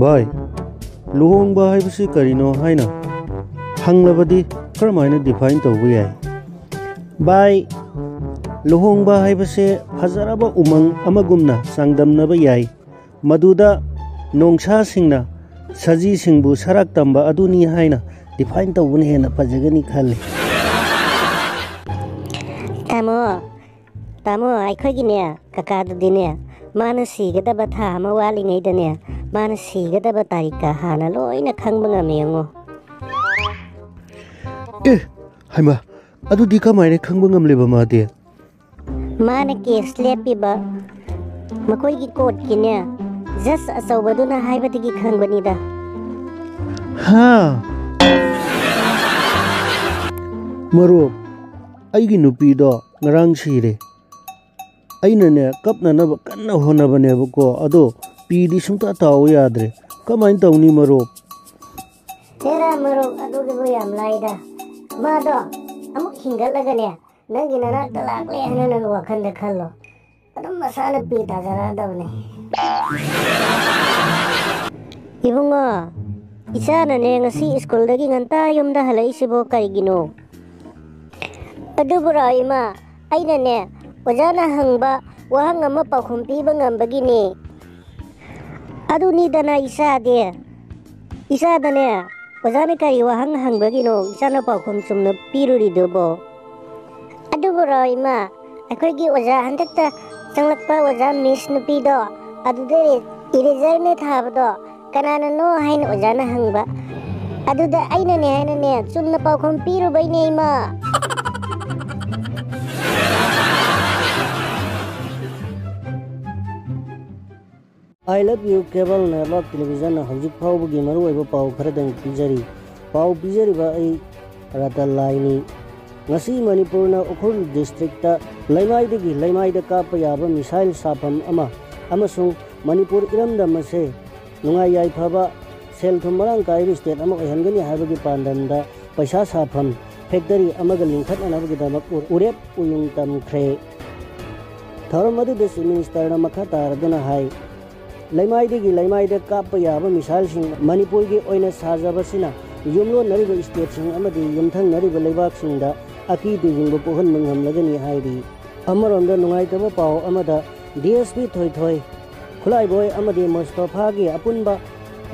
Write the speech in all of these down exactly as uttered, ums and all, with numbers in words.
ꯚꯥꯏ, ꯂꯨꯍꯣꯡꯕ ꯍꯥꯏꯕꯁꯤ ꯀꯔꯤꯅꯣ ꯍꯥꯏꯅ ꯍꯪꯂꯕꯗꯤ ꯀꯔꯝꯍꯥꯏꯅ define ꯇꯧꯕ ꯌꯥꯏ? ꯚꯥꯏ, ꯂꯨꯍꯣꯡꯕ ꯍꯥꯏꯕꯁꯦ ꯐꯖꯔꯕ ꯎꯃꯪ ꯑꯃꯒꯨꯝꯅ ꯆꯥꯡꯗꯝꯅꯕ ꯌꯥꯏ꯫ ꯃꯗꯨꯗ ꯅꯣꯡꯁꯥꯁꯤꯡꯅ ꯁꯖꯤꯁꯤꯡꯕꯨ ꯁꯔꯥꯛ ꯇꯝꯕ ꯑꯗꯨꯅꯤ ꯍꯥꯏꯅ define ꯇꯧꯕꯅ ꯍꯦꯟꯅ ꯐꯖꯒꯅꯤ ꯈꯜꯂꯤ꯫ ꯇꯥꯃꯣ, ꯇꯥꯃꯣ, ꯑꯩꯈꯣꯏꯒꯤꯅꯦ, ꯀꯀꯥꯗꯨꯗꯤꯅꯦ, ꯃꯥꯅ ꯁꯤꯒꯗꯕ ꯊꯥ ꯑꯃ ꯋꯥꯠꯂꯤꯉꯩꯗꯅꯦ, ꯃꯥꯅ ꯁꯤꯒꯗꯕ ꯇꯥꯔꯤꯛꯀ ꯍꯥꯟꯅ ꯂꯣꯏꯅ ꯈꯪꯕ ꯉꯝꯃꯦ ꯌꯦꯡꯉꯣ꯫ ꯑꯦ, ꯍꯩꯃꯥ, ꯑꯗꯨꯗꯤ ꯀꯃꯥꯏꯅ ꯈꯪꯕ ꯉꯝꯂꯤꯕ ꯃꯥꯗꯤ? ꯃꯥꯅ case ꯂꯦꯞꯄꯤꯕ ꯃꯈꯣꯏꯒꯤ courtꯀꯤꯅꯦ, judge ꯑꯆꯧꯕꯗꯨꯅ ꯍꯥꯏꯕꯗꯒꯤ ꯈꯪꯕꯅꯤꯗ꯫ ꯍꯥ? ꯃꯔꯨꯞ, ꯑꯩꯒꯤ ꯅꯨꯄꯤꯗꯣ ꯉꯔꯥꯡ ꯁꯤꯔꯦ꯫ ꯑꯩꯅꯅꯦ, ꯀꯞꯅꯅꯕ ꯀꯟꯅ ꯍꯣꯠꯅꯕꯅꯦꯕꯀꯣ, ꯑꯗꯣ ꯄꯤꯗꯤ ꯁꯨꯡꯇꯥ ꯇꯥꯎ ꯌꯥꯗ꯭ꯔꯦ꯫ ꯀꯃꯥꯏꯅ ꯇꯧꯅꯤ ꯃꯔꯨꯞ? ꯍꯦꯔꯥ ꯃꯔꯨꯞ, ꯑꯗꯨꯒꯤꯕꯨ ꯌꯥꯝ ꯂꯥꯏꯗ꯫ ꯃꯥꯗꯣ ꯑꯃꯨꯛ ꯍꯤꯡꯒꯠꯂꯒꯅꯦ, ꯅꯪꯒꯤ ꯅꯅꯥꯛꯇ ꯂꯥꯛꯂꯦ ꯍꯥꯏꯅ ꯅꯪ ꯋꯥꯈꯜꯗ ꯈꯜꯂꯣ꯫ ꯑꯗꯨꯝ ꯃꯁꯥꯅ ꯄꯤ ꯇꯥꯖꯔꯛꯑꯗꯕꯅꯦ꯫ ꯏꯕꯨꯡꯉꯣ, ꯏꯆꯥꯅꯅꯦ ꯉꯁꯤ ꯁ꯭ꯀꯨꯜꯗꯒꯤ ꯉꯟꯇꯥ ꯌꯨꯝꯗ ꯍꯜꯂꯛꯏꯁꯤꯕꯣ ꯀꯔꯤꯒꯤꯅꯣ? ꯑꯗꯨꯕꯨꯔꯣ ꯏꯃꯥ, ꯑꯩꯅꯅꯦ ꯑꯣꯖꯥꯅ ꯍꯪꯕ ꯋꯥꯍꯪ ꯑꯃ ꯄꯥꯎꯈꯨꯝ ꯄꯤꯕ ꯉꯝꯕꯒꯤꯅꯦ꯫ ꯑꯗꯨꯅꯤꯗꯅ ꯏꯆꯥꯗꯤ꯫ ꯏꯆꯥꯗꯅꯦ ꯑꯣꯖꯥꯅ ꯀꯔꯤ ꯋꯥꯍꯪ ꯍꯪꯕꯒꯤꯅꯣ ꯏꯆꯥꯅ ꯄꯥꯎꯈꯨꯝ ꯆꯨꯝꯅ ꯄꯤꯔꯨꯔꯤꯗꯨꯕꯣ? ꯑꯗꯨꯕꯨꯔꯣ ꯏꯃꯥ, ꯑꯩꯈꯣꯏꯒꯤ ꯑꯣꯖꯥ ꯍꯟꯗꯛꯇ ꯆꯪꯂꯛꯄ ꯑꯣꯖꯥ ꯃꯤꯁ ꯅꯨꯄꯤꯗꯣ, ꯑꯗꯨꯗ eraserꯅ ꯊꯥꯕꯗꯣ ꯀꯅꯥꯅꯅꯣ ꯍꯥꯏꯅ ꯑꯣꯖꯥꯅ ꯍꯪꯕ꯫ ꯑꯗꯨꯗ ꯑꯩꯅꯅꯦ ꯍꯥꯏꯅꯅꯦ ꯆꯨꯝꯅ ꯄꯥꯎꯈꯨꯝ ꯄꯤꯔꯨꯕꯩꯅꯦ ꯏꯃꯥ꯫ I Love You Cable Network Televisionꯅ ꯍꯧꯖꯤꯛ ꯐꯥꯎꯕꯒꯤ ꯃꯔꯨꯑꯣꯏꯕ ꯄꯥꯎ ꯈꯔꯗꯪ ꯄꯤꯖꯔꯤ꯫ ꯄꯥꯎ ꯄꯤꯖꯔꯤꯕ ꯑꯩ ꯔꯇꯟ ꯂꯥꯏꯅꯤ꯫ ꯉꯁꯤ ꯃꯅꯤꯄꯨꯔꯅ ꯎꯈ꯭ꯔꯨꯜ districtꯇ ꯂꯩꯃꯥꯏꯗꯒꯤ ꯂꯩꯃꯥꯏꯗ ꯀꯥꯞꯄ ꯌꯥꯕ missile ꯁꯥꯐꯝ ꯑꯃ ꯑꯃꯁꯨꯡ ꯃꯅꯤꯄꯨꯔ ꯏꯔꯝꯗꯝ ꯑꯁꯦ ꯅꯨꯡꯉꯥꯏ ꯌꯥꯏꯐꯕ, ꯁꯦꯜ ꯊꯨꯝ ꯃꯔꯥꯡ ꯀꯥꯏꯕ state ꯑꯃ ꯑꯣꯏꯍꯟꯒꯅꯤ ꯍꯥꯏꯕꯒꯤ ꯄꯥꯟꯗꯝꯗ ꯄꯩꯁꯥ ꯁꯥꯐꯝ factory ꯑꯃꯒ ꯂꯤꯡꯈꯠꯅꯅꯕꯒꯤꯗꯃꯛ ꯎ-, ꯎꯔꯦꯞ ꯎꯌꯨꯡ ꯇꯝꯈ꯭ꯔꯦ꯫ ꯊꯧꯔꯝ ꯑꯗꯨꯗ Chief Ministerꯅ ꯃꯈꯥ ꯇꯥꯔꯗꯨꯅ ꯍꯥꯏ, ꯂꯩꯃꯥꯏꯗꯒꯤ ꯂꯩꯃꯥꯏꯗ ꯀꯥꯞꯄ ꯌꯥꯕ ꯃꯤꯁꯥꯏꯜꯁꯤꯡ ꯃꯅꯤꯄꯨꯔꯒꯤ ꯑꯣꯏꯅ ꯁꯥꯖꯕꯁꯤꯅ ꯌꯨꯝꯂꯣꯟꯅꯔꯤꯕ ꯁ꯭ꯇꯦꯠꯁꯤꯡ ꯑꯃꯗꯤ ꯌꯨꯝꯊꯪꯅꯔꯤꯕ ꯂꯩꯕꯥꯛꯁꯤꯡꯗ ꯑꯀꯤ ꯇꯨꯖꯨꯡꯕ ꯄꯣꯛꯍꯟꯕ ꯉꯝꯂꯒꯅꯤ ꯍꯥꯏꯔꯤ꯫ ꯑꯃꯔꯣꯝꯗ ꯅꯨꯡꯉꯥꯏꯇꯕ ꯄꯥꯎ ꯑꯃꯗ ꯗꯤ ꯑꯦꯁ ꯄꯤ ꯊꯣꯏꯊꯣꯏ, ꯈꯨꯠꯂꯥꯏꯕꯣꯏ ꯑꯃꯗꯤ ꯃꯨꯁꯇꯣꯐꯥꯒꯤ ꯑꯄꯨꯟꯕ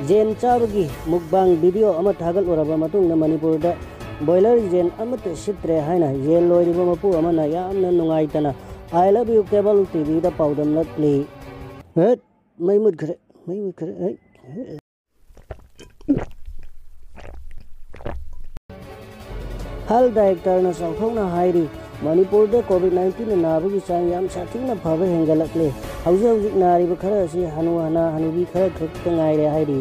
ꯌꯦꯟ ꯆꯥꯕꯒꯤ ꯃꯨꯛꯕꯥꯡ ꯚꯤꯗꯤꯑꯣ ꯑꯃ ꯊꯥꯒꯠꯂꯨꯔꯕ ꯃꯇꯨꯡꯗ ꯃꯅꯤꯄꯨꯔꯗ ꯕꯣꯏꯂꯔ ꯌꯦꯟ ꯑꯃꯠꯇ ꯁꯤꯠꯇ꯭ꯔꯦ ꯍꯥꯏꯅ ꯌꯦꯟ ꯂꯣꯏꯔꯤꯕ ꯃꯄꯨ ꯑꯃꯅ ꯌꯥꯝꯅ ꯅꯨꯡꯉꯥꯏꯇꯅ I love you cable T V ꯗ ꯄꯥꯎꯗꯝꯂꯛꯂꯤ꯫ ꯍꯦꯠ, ꯃꯩ ꯃꯨꯠꯈ꯭ꯔꯦ, ꯃꯩ ꯃꯨꯠꯈ꯭ꯔꯦ꯫ ꯍꯦꯠ, ꯍꯦꯠ꯫ ꯍꯦꯜꯊ ꯗꯥꯏꯔꯦꯛꯇꯔꯅ ꯆꯥꯎꯊꯣꯛꯅ ꯍꯥꯏꯔꯤ, ꯃꯅꯤꯄꯨꯔꯗ ꯀꯣꯚꯤꯗ ꯅꯥꯏꯟꯇꯤꯟꯅ ꯅꯥꯕꯒꯤ ꯆꯥꯡ ꯌꯥꯝ ꯁꯥꯊꯤꯅ ꯐꯕ ꯍꯦꯟꯒꯠꯂꯛꯂꯦ꯫ ꯍꯧꯖꯤꯛ ꯍꯧꯖꯤꯛ ꯅꯥꯔꯤꯕ ꯈꯔ ꯑꯁꯤ ꯍꯅꯨ ꯍꯅꯥ ꯍꯅꯨꯕꯤ ꯈꯔ ꯈꯛꯇ ꯉꯥꯏꯔꯦ ꯍꯥꯏꯔꯤ꯫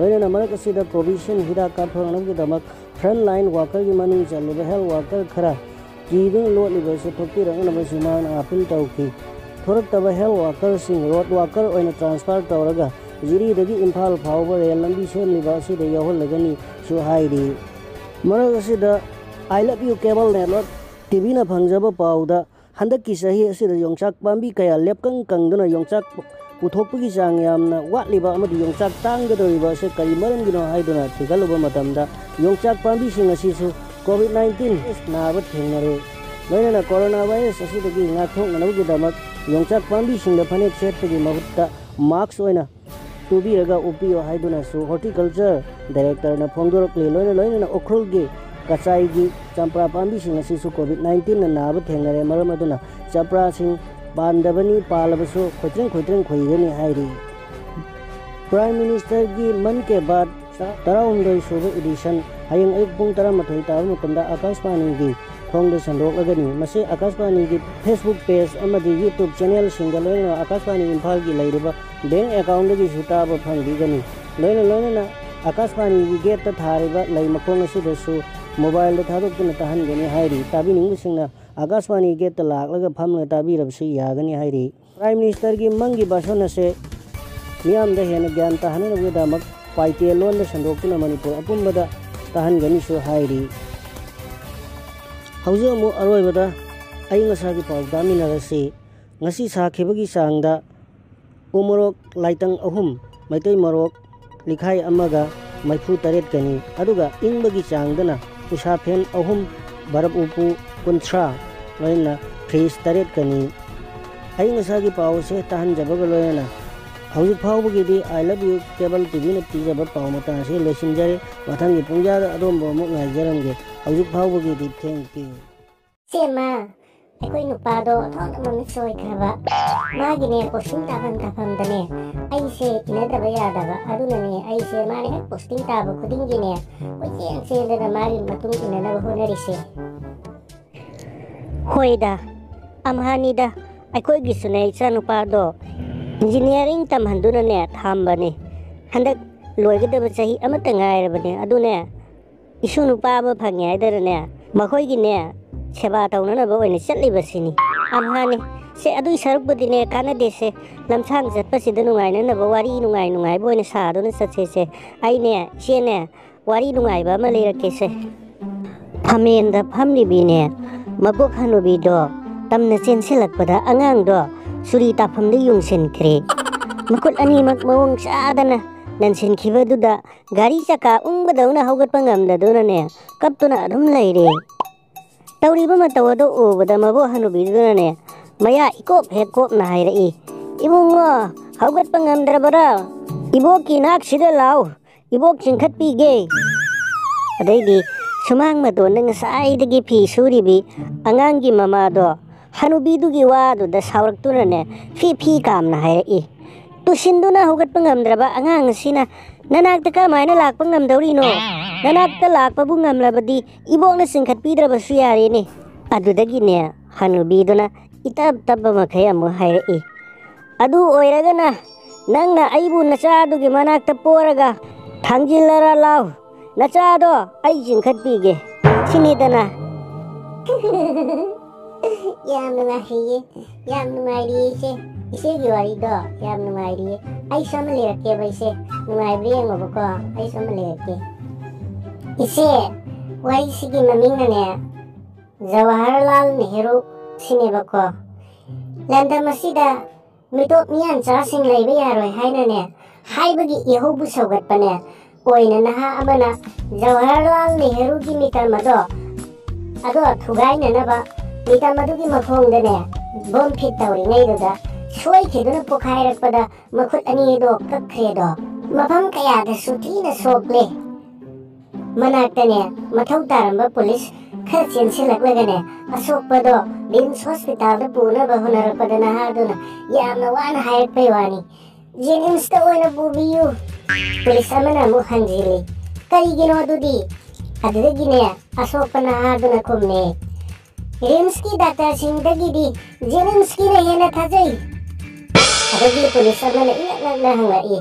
ꯂꯣꯏꯅꯅ ꯃꯔꯛ ꯑꯁꯤꯗ ꯀꯣꯚꯤꯁꯤꯜ ꯍꯤꯗꯥꯛ ꯀꯥꯞꯊꯣꯛꯅꯕꯒꯤꯗꯃꯛ ꯐ꯭ꯔꯟꯠ ꯂꯥꯏꯟ ꯋꯥꯀꯔꯒꯤ ꯃꯅꯨꯡ ꯆꯜꯂꯤꯕ ꯍꯦꯜꯊ ꯋꯥꯀꯔ ꯈꯔ ꯀꯤꯗꯨꯅ ꯂꯣꯠꯂꯤꯕ ꯑꯁꯤ ꯊꯣꯛꯄꯤꯔꯛꯅꯕꯁꯨ ꯃꯍꯥꯛꯅ ꯑꯥꯄꯤꯜ ꯇꯧꯈꯤ꯫ ꯊꯣꯔꯛꯇꯕ ꯍꯦꯜꯊ ꯋꯥꯀꯔꯁꯤꯡ ꯔꯣꯗ ꯋꯥꯀꯔ ꯑꯣꯏꯅ ꯇ꯭ꯔꯥꯟꯁꯐꯔ ꯇꯧꯔꯒ ꯖꯤꯔꯤꯗꯒꯤ ꯏꯝꯐꯥꯜ ꯐꯥꯎꯕ ꯔꯦꯜ ꯂꯝꯕꯤ ꯁꯦꯝꯂꯤꯕ ꯑꯁꯤꯗ ꯌꯥꯎꯍꯜꯂꯒꯅꯤꯁꯨ ꯍꯥꯏꯔꯤ꯫ ꯃꯔꯛ ꯑꯁꯤꯗ I love you cable network T V ꯅ ꯐꯪꯖꯕ ꯄꯥꯎꯗ, ꯍꯟꯗꯛꯀꯤ ꯆꯍꯤ ꯑꯁꯤꯗ ꯌꯣꯡꯆꯥꯛ ꯄꯥꯝꯕꯤ ꯀꯌꯥ ꯂꯦꯞꯀꯪ ꯀꯪꯗꯨꯅ ꯌꯣꯡꯆꯥꯛ ꯄꯨꯊꯣꯛꯄꯒꯤ ꯆꯥꯡ ꯌꯥꯝꯅ ꯋꯥꯠꯂꯤꯕ ꯑꯃꯗꯤ ꯌꯣꯡꯆꯥꯛ ꯇꯥꯡꯒꯗꯧꯔꯤꯕ ꯑꯁꯤ ꯀꯔꯤ ꯃꯔꯝꯒꯤꯅꯣ ꯍꯥꯏꯗꯨꯅ ꯊꯤꯒꯠꯂꯨꯕ ꯃꯇꯝꯗ, ꯌꯣꯡꯆꯥꯛ ꯄꯥꯝꯕꯤꯁꯤꯡ ꯑꯁꯤꯁꯨ ꯀꯣꯚꯤꯗ ꯅꯥꯏꯟꯇꯤꯟ ꯅꯥꯕ ꯊꯦꯡꯅꯔꯦ꯫ ꯂꯣꯏꯅꯅ ꯀꯣꯔꯣꯅꯥ ꯚꯥꯏꯔꯁ ꯑꯁꯤꯗꯒꯤ ꯉꯥꯛꯊꯣꯛꯅꯅꯕꯒꯤꯗꯃꯛ ꯌꯣꯡꯆꯥꯛ ꯄꯥꯝꯕꯤꯁꯤꯡꯗ ꯐꯅꯦꯛ ꯁꯦꯠꯄꯒꯤ ꯃꯍꯨꯠꯇ ꯃꯥꯛꯁ ꯑꯣꯏꯅ ꯇꯨꯕꯤꯔꯒ ꯎꯞꯄꯤꯌꯨ ꯍꯥꯏꯗꯨꯅꯁꯨ ꯍꯣꯔꯇꯤꯀꯜꯆꯔ ꯗꯥꯏꯔꯦꯛꯇꯔꯅ ꯐꯣꯡꯗꯣꯔꯛꯂꯤ꯫ ꯂꯣꯏꯅ ꯂꯣꯏꯅꯅ ꯎꯈ꯭ꯔꯨꯜꯒꯤ ꯀꯆꯥꯏꯒꯤ ꯆꯝꯄ꯭ꯔꯥ ꯄꯥꯝꯕꯤꯁꯤꯡ ꯑꯁꯤꯁꯨ ꯀꯣꯚꯤꯗ ꯅꯥꯏꯟꯇꯤꯟꯅ ꯅꯥꯕ ꯊꯦꯡꯅꯔꯦ꯫ ꯃꯔꯝ ꯑꯗꯨꯅ ꯆꯝꯄ꯭ꯔꯥꯁꯤꯡ ꯄꯥꯟꯗꯕꯅꯤ, ꯄꯥꯜꯂꯕꯁꯨ ꯈꯣꯏꯇ꯭ꯔꯤꯡ ꯈꯣꯏꯇ꯭ꯔꯤꯡ ꯈꯨꯏꯒꯅꯤ ꯍꯥꯏꯔꯤ꯫ ꯄ꯭ꯔꯥꯏꯝ ꯃꯤꯅꯤꯁꯇꯔꯒꯤ ꯃꯟ ꯀꯤ ꯕꯥꯠ ꯇꯔꯥꯍꯨꯝꯗꯣꯏ ꯁꯨꯕ ꯏꯗꯤꯁꯟ ꯍꯌꯦꯡ ꯑꯌꯨꯛ ꯄꯨꯡ ꯇꯔꯥꯃꯥꯊꯣꯏ ꯇꯥꯕ ꯃꯇꯝꯗ ꯑꯀꯥꯁꯕꯥꯅꯤꯒꯤ ꯊꯣꯡꯗ ꯁꯟꯗꯣꯛꯂꯒꯅꯤ꯫ ꯃꯁꯤ ꯑꯀꯥꯁꯕꯥꯅꯤꯒꯤ Facebook page ꯑꯃꯗꯤ YouTube channelꯁꯤꯡꯗ, ꯂꯣꯏꯅꯅ ꯑꯀꯥꯁꯕꯥꯅꯤ ꯏꯝꯐꯥꯜꯒꯤ ꯂꯩꯔꯤꯕ ꯕꯦꯡꯛ ꯑꯦꯀꯥꯎꯟꯗꯒꯤꯁꯨ ꯇꯥꯕ ꯐꯪꯕꯤꯒꯅꯤ꯫ ꯂꯣꯏꯅ ꯂꯣꯏꯅꯅ ꯑꯀꯥꯁꯕꯥꯅꯤꯒꯤ ꯒꯦꯠꯇ ꯊꯥꯔꯤꯕ ꯂꯩ ꯃꯈꯣꯡ ꯑꯁꯤꯗꯁꯨ ꯃꯣꯕꯥꯏꯜꯗ ꯊꯥꯗꯣꯛꯇꯨꯅ ꯇꯥꯍꯟꯒꯅꯤ ꯍꯥꯏꯔꯤ꯫ ꯇꯥꯕꯤꯅꯤꯡꯕꯁꯤꯡꯅ ꯑꯀꯥꯁꯕꯥꯅꯤ ꯒꯦꯠꯇ ꯂꯥꯛꯂꯒ ꯐꯝꯂꯒ ꯇꯥꯕꯤꯔꯕꯁꯨ ꯌꯥꯒꯅꯤ ꯍꯥꯏꯔꯤ꯫ ꯄ꯭ꯔꯥꯏꯝ ꯃꯤꯅꯤꯁꯇꯔꯒꯤ ꯃꯟꯒꯤ ꯚꯥꯁꯟ ꯑꯁꯦ ꯃꯤꯌꯥꯝꯗ ꯍꯦꯟꯅ ꯒ꯭ꯌꯥꯟ ꯇꯥꯍꯟꯅꯕꯒꯤꯗꯃꯛ ꯄꯥꯏꯇꯦ ꯂꯣꯟꯗ ꯁꯟꯗꯣꯛꯇꯨꯅ ꯃꯅꯤꯄꯨꯔ ꯑꯄꯨꯝꯕꯗ ꯇꯥꯍꯟꯒꯅꯤꯁꯨ ꯍꯥꯏꯔꯤ꯫ ꯍꯧꯖꯤꯛ ꯑꯃꯨꯛ ꯑꯔꯣꯏꯕꯗ ꯑꯏꯪ ꯑꯁꯥꯒꯤ ꯄꯥꯎ ꯇꯥꯃꯤꯟꯅꯔꯁꯤ꯫ ꯉꯁꯤ ꯁꯥꯈꯤꯕꯒꯤ ꯆꯥꯡꯗ ꯎ ꯃꯣꯔꯣꯛ ꯂꯥꯏꯇꯪ ꯑꯍꯨꯝ, ꯃꯩꯇꯩ ꯃꯣꯔꯣꯛ ꯂꯤꯈꯥꯏ ꯑꯃꯒ ꯃꯩꯐꯨ ꯇꯔꯦꯠꯀꯅꯤ, ꯑꯗꯨꯒ ꯏꯪꯕꯒꯤ ꯆꯥꯡꯗꯅ ꯎꯁꯥ ꯐꯦꯟ ꯑꯍꯨꯝ, ꯕꯔꯞ ꯎꯄꯨ ꯀꯨꯟꯊ꯭ꯔꯥ, ꯂꯣꯏꯅꯅ ꯐ꯭ꯔꯤꯖ ꯇꯔꯦꯠꯀꯅꯤ꯫ ꯑꯏꯪ ꯑꯁꯥꯒꯤ ꯄꯥꯎ ꯑꯁꯦ ꯇꯥꯍꯟꯖꯕꯒ ꯂꯣꯏꯅꯅ ꯍꯧꯖꯤꯛ ꯐꯥꯎꯕꯒꯤꯗꯤ I Love You Cable T Vꯅ ꯄꯤꯖꯕ ꯄꯥꯎ ꯃꯇꯥꯡ ꯑꯁꯤ ꯂꯣꯏꯁꯤꯟꯖꯔꯦ꯫ ꯃꯊꯪꯒꯤ ꯄꯨꯡꯖꯥꯗ ꯑꯗꯣꯝꯕꯨ ꯑꯃꯨꯛ ꯉꯥꯏꯖꯔꯝꯒꯦ꯫ ꯍꯧꯖꯤꯛ ꯐꯥꯎꯕꯒꯤꯗꯤ thank you꯫ ꯏꯆꯦꯃ, ꯑꯩꯈꯣꯏ ꯅꯨꯄꯥꯗꯣ ꯑꯣꯟꯊꯣꯛꯅ ꯃꯃꯤꯠ ꯁꯣꯏꯈ꯭ꯔꯕ꯫ ꯃꯥꯒꯤꯅꯦ posting ꯇꯥꯐꯝ ꯇꯥꯐꯝꯗꯅꯦ ꯑꯩꯁꯦ ꯏꯟꯅꯗꯕ ꯌꯥꯗꯕ꯫ ꯑꯗꯨꯅꯅꯦ ꯑꯩꯁꯦ ꯃꯥꯅ ꯍꯦꯛ posting ꯇꯥꯕ ꯈꯨꯗꯤꯡꯒꯤꯅꯦ ꯀꯣꯏꯆꯦꯟ ꯆꯦꯟꯗꯅ ꯃꯥꯒꯤ ꯃꯇꯨꯡ ꯏꯟꯅꯅꯕ ꯍꯣꯠꯅꯔꯤꯁꯦ꯫ ꯍꯣꯏꯗ, ꯑꯝꯍꯥꯅꯤꯗ, ꯑꯩꯈꯣꯏꯒꯤꯁꯨꯅꯦ ꯏꯆꯥꯅꯨꯄꯥꯗꯣ engineering ꯇꯝꯍꯟꯗꯨꯅꯅꯦ ꯊꯝꯕꯅꯤ꯫ ꯍꯟꯗꯛ ꯂꯣꯏꯒꯗꯕ ꯆꯍꯤ ꯑꯃꯠꯇ ꯉꯥꯏꯔꯕꯅꯦ꯫ ꯑꯗꯨꯅꯦ, ꯏꯁꯨ ꯅꯨꯄꯥ ꯑꯃ ꯐꯪꯉꯦ ꯍꯥꯏꯗꯅꯅꯦ ꯃꯈꯣꯏꯒꯤꯅꯦ ꯁꯦꯕꯥ ꯇꯧꯅꯅꯕ ꯑꯣꯏꯅ ꯆꯠꯂꯤꯕꯁꯤꯅꯤ꯫ ꯑꯝꯍꯥꯅꯤ, ꯁꯦ, ꯑꯗꯨꯏ ꯁꯔꯨꯛꯄꯨꯗꯤꯅꯦ ꯀꯥꯟꯅꯗꯦꯁꯦ, ꯂꯝꯁꯥꯡ ꯆꯠꯄꯁꯤꯗ ꯅꯨꯡꯉꯥꯏꯅꯅꯕ ꯋꯥꯔꯤ ꯅꯨꯡꯉꯥꯏ ꯅꯨꯡꯉꯥꯏꯕ ꯑꯣꯏꯅ ꯁꯥꯗꯨꯅ ꯆꯠꯁꯦꯁꯦ꯫ ꯑꯩꯅꯦ, ꯏꯆꯦꯅꯦ, ꯋꯥꯔꯤ ꯅꯨꯡꯉꯥꯏꯕ ꯑꯃ ꯂꯤꯔꯛꯀꯦꯁꯦ꯫ ꯐꯝꯃꯦꯟꯗ ꯐꯝꯂꯤꯕꯤꯅꯦ ꯃꯕꯣꯛ ꯍꯅꯨꯕꯤꯗꯣ ꯇꯝꯅ ꯆꯦꯟꯁꯤꯜꯂꯛꯄꯗ ꯑꯉꯥꯡꯗꯣ ꯆꯨꯔꯤ ꯇꯥꯐꯝꯗ ꯌꯨꯡꯁꯤꯟꯈ꯭ꯔꯦ꯫ ꯃꯈꯨꯠ ꯑꯅꯤꯃꯛ ꯃꯑꯣꯡ ꯆꯥꯗꯅ ꯅꯟꯁꯤꯟꯈꯤꯕꯗꯨꯗ ꯒꯥꯔꯤ ꯆꯀꯥ ꯎꯪꯕꯗꯧꯅ ꯍꯧꯒꯠꯄ ꯉꯝꯗꯗꯨꯅꯅꯦ ꯀꯞꯇꯨꯅ ꯑꯗꯨꯝ ꯂꯩꯔꯦ꯫ ꯇꯧꯔꯤꯕ ꯃꯇꯧ ꯑꯗꯨ ꯎꯕꯗ ꯃꯕꯣꯛ ꯍꯅꯨꯕꯤꯗꯨꯅꯅꯦ ꯃꯌꯥ ꯏꯀꯣꯞ ꯍꯦꯛ ꯀꯣꯞꯅ ꯍꯥꯏꯔꯛꯏ, "ꯏꯕꯨꯡꯉꯣ, ꯍꯧꯒꯠꯄ ꯉꯝꯗ꯭ꯔꯕꯔꯥ? ꯏꯕꯣꯛꯀꯤ ꯅꯥꯛꯁꯤꯗ ꯂꯥꯎ, ꯏꯕꯣꯛ ꯆꯤꯡꯈꯠꯄꯤꯒꯦ"꯫ ꯑꯗꯩꯗꯤ ꯁꯨꯃꯥꯡ ꯃꯇꯣꯟꯗ ꯉꯁꯥꯏꯗꯒꯤ ꯐꯤ ꯁꯨꯔꯤꯕꯤ ꯑꯉꯥꯡꯒꯤ ꯃꯃꯥꯗꯣ ꯍꯅꯨꯕꯤꯗꯨꯒꯤ ꯋꯥꯗꯨꯗ ꯁꯥꯎꯔꯛꯇꯨꯅꯅꯦ ꯐꯤ ꯐꯤ ꯀꯥꯝꯅ ꯍꯥꯏꯔꯛꯏ, "ꯇꯨꯁꯤꯟꯗꯨꯅ ꯍꯧꯒꯠꯄ ꯉꯝꯗ꯭ꯔꯕ ꯑꯉꯥꯡ ꯑꯁꯤꯅ ꯅꯅꯥꯛꯇ ꯀꯃꯥꯏꯅ ꯂꯥꯛꯄ ꯉꯝꯗꯧꯔꯤꯅꯣ? ꯅꯅꯥꯛꯇ ꯂꯥꯛꯄꯕꯨ ꯉꯝꯂꯕꯗꯤ ꯏꯕꯣꯛꯅ ꯆꯤꯡꯈꯠꯄꯤꯗ꯭ꯔꯕꯁꯨ ꯌꯥꯔꯦꯅꯦ"꯫ ꯑꯗꯨꯗꯒꯤꯅꯦ ꯍꯅꯨꯕꯤꯗꯨꯅ ꯏꯇꯞ ꯇꯞꯄ ꯃꯈꯩ ꯑꯃꯨꯛ ꯍꯥꯏꯔꯛꯏ, "ꯑꯗꯨ ꯑꯣꯏꯔꯒꯅ ꯅꯪꯅ ꯑꯩꯕꯨ ꯅꯆꯥꯗꯨꯒꯤ ꯃꯅꯥꯛꯇ ꯄꯣꯔꯒ ꯊꯥꯡꯖꯤꯜꯂꯔ ꯂꯥꯎ, ꯅꯆꯥꯗꯣ ꯑꯩ ꯆꯤꯡꯈꯠꯄꯤꯒꯦ ꯁꯤꯅꯤꯗꯅ"꯫ ꯌꯥꯝ ꯅꯨꯡꯉꯥꯏꯔꯤꯌꯦ, ꯌꯥꯝ ꯅꯨꯡꯉꯥꯏꯔꯤꯌꯦ ꯏꯆꯦ꯫ ꯏꯆꯦꯒꯤ ꯋꯥꯔꯤꯗꯣ ꯌꯥꯝ ꯅꯨꯡꯉꯥꯏꯔꯤꯌꯦ꯫ ꯑꯩꯁꯨ ꯑꯃ ꯂꯤꯔꯛꯀꯦꯕ ꯏꯆꯦ, ꯅꯨꯡꯉꯥꯏꯕ꯭ꯔꯥ ꯌꯦꯡꯉꯣꯕꯀꯣ꯫ ꯑꯩꯁꯨ ꯑꯃ ꯂꯤꯔꯛꯀꯦ꯫ ꯏꯆꯦ, ꯋꯥꯔꯤꯁꯤꯒꯤ ꯃꯃꯤꯡꯅꯅꯦ ꯖꯋꯥꯍꯔꯂꯥꯜ ꯅꯦꯍꯔꯨ ꯁꯤꯅꯦꯕꯀꯣ꯫ ꯂꯝꯗꯝ ꯑꯁꯤꯗ ꯃꯤꯇꯣꯞ ꯃꯤꯌꯥꯟꯆꯥꯁꯤꯡ ꯂꯩꯕ ꯌꯥꯔꯣꯏ ꯍꯥꯏꯅꯅꯦ ꯍꯥꯏꯕꯒꯤ ꯏꯍꯧꯕꯨ ꯁꯧꯒꯠꯄꯅꯦ꯫ ꯑꯣꯏꯅ ꯅꯍꯥ ꯑꯃꯅ ꯖꯋꯥꯍꯔꯂꯥꯜ ꯅꯦꯍꯔꯨꯒꯤ ꯃꯤꯇꯝ ꯑꯗꯣ ꯑꯗꯣ ꯊꯨꯒꯥꯏꯅꯅꯕ ꯃꯤꯇꯝ ꯑꯗꯨꯒꯤ ꯃꯈꯣꯡꯗꯅꯦ ꯕꯣꯝ ꯐꯤꯠ ꯇꯧꯔꯤꯉꯩꯗꯨꯗ ꯁꯣꯏꯈꯤꯗꯨꯅ ꯄꯣꯈꯥꯏꯔꯛꯄꯗ ꯃꯈꯨꯠ ꯑꯅꯤꯗꯣ ꯀꯛꯈ꯭ꯔꯦꯗꯣ꯫ ꯃꯐꯝ ꯀꯌꯥꯗꯁꯨ ꯊꯤꯅ ꯁꯣꯛꯂꯦ꯫ ꯃꯅꯥꯛꯇꯅꯦ ꯃꯊꯧ ꯇꯥꯔꯝꯕ ꯄꯨꯂꯤꯁ ꯈꯔ ꯆꯦꯟꯁꯤꯜꯂꯛꯂꯒꯅꯦ ꯑꯁꯣꯛꯄꯗꯣ ꯔꯤꯝꯁ ꯍꯣꯁꯄꯤꯇꯥꯜꯗ ꯄꯨꯅꯕ ꯍꯣꯠꯅꯔꯛꯄꯗ ꯅꯍꯥꯗꯨꯅ ꯌꯥꯝꯅ ꯋꯥꯅ ꯍꯥꯏꯔꯛꯄꯩ ꯋꯥꯅꯤ, "ꯖꯦꯅꯤꯝꯁꯇ ꯑꯣꯏꯅ ꯄꯨꯕꯤꯌꯨ"꯫ ꯄꯨꯂꯤꯁ ꯑꯃꯅ ꯑꯃꯨꯛ ꯍꯪꯖꯤꯜꯂꯤ, "ꯀꯔꯤꯒꯤꯅꯣ ꯑꯗꯨꯗꯤ?" ꯑꯗꯨꯗꯒꯤꯅꯦ ꯑꯁꯣꯛꯄ ꯅꯍꯥꯗꯨꯅ ꯈꯨꯝꯃꯦ, "ꯔꯤꯝꯁꯀꯤ ꯗꯥꯛꯇꯔꯁꯤꯡꯗꯒꯤꯗꯤ ꯖꯦꯅꯤꯝꯁꯀꯤꯅ ꯍꯦꯟꯅ ꯊꯥꯖꯩ"꯫ ꯑꯗꯒꯤ ꯄꯨꯂꯤꯁ ꯑꯃꯅ ꯏꯅꯛ ꯅꯛꯅ ꯍꯪꯂꯛꯏ,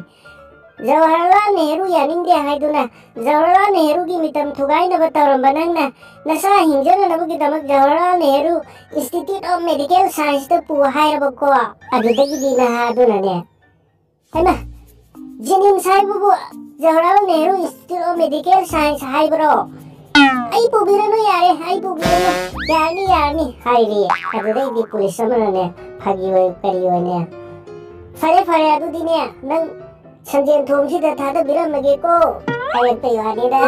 "ꯖꯋꯥꯍꯔꯂꯥꯜ ꯅꯦꯍꯔꯨ ꯌꯥꯅꯤꯡꯗꯦ ꯍꯥꯏꯗꯨꯅ ꯖꯋꯥꯍꯔꯂꯥꯜ ꯅꯦꯍꯔꯨꯒꯤ ꯃꯤꯇꯝ ꯊꯨꯒꯥꯏꯅꯕ ꯇꯧꯔꯝꯕ ꯅꯪꯅ ꯅꯁꯥ ꯍꯤꯡꯖꯅꯅꯕꯒꯤꯗꯃꯛ Jawaharlal Nehru institute of medical ꯁꯥꯏꯟꯁꯇ ꯄꯨ ꯍꯥꯏꯔꯕꯀꯣ?" ꯑꯗꯨꯗꯒꯤꯗꯤ ꯅꯍꯥ ꯑꯗꯨꯅꯅꯦ, "ꯍꯩꯃꯥ, ꯖꯦꯅꯤꯝꯁ ꯍꯥꯏꯕꯕꯨ Jawaharlal Nehru institute of medical science ꯍꯥꯏꯕ꯭ꯔꯣ? ꯑꯩ ꯄꯨꯕꯤꯔꯅꯨ ꯌꯥꯔꯦ, ꯑꯩ ꯄꯨꯕꯤꯔꯅꯨ, ꯌꯥꯔꯅꯤ, ꯌꯥꯔꯅꯤ" ꯍꯥꯏꯔꯦ꯫ ꯑꯗꯨꯗꯩꯗꯤ ꯄꯨꯂꯤꯁ ꯑꯃꯅꯅꯦ ꯐꯥꯒꯤ ꯑꯣꯏ ꯀꯔꯤ ꯑꯣꯏꯅꯦ, "ꯐꯔꯦ, ꯐꯔꯦ, ꯑꯗꯨꯗꯤꯅꯦ ꯅꯪ ꯁꯟꯖꯦꯟ ꯊꯣꯡꯁꯤꯗ ꯊꯥꯗꯕꯤꯔꯝꯃꯒꯦꯀꯣ" ꯍꯥꯏꯔꯛꯄꯩ ꯋꯥꯅꯤꯗ꯫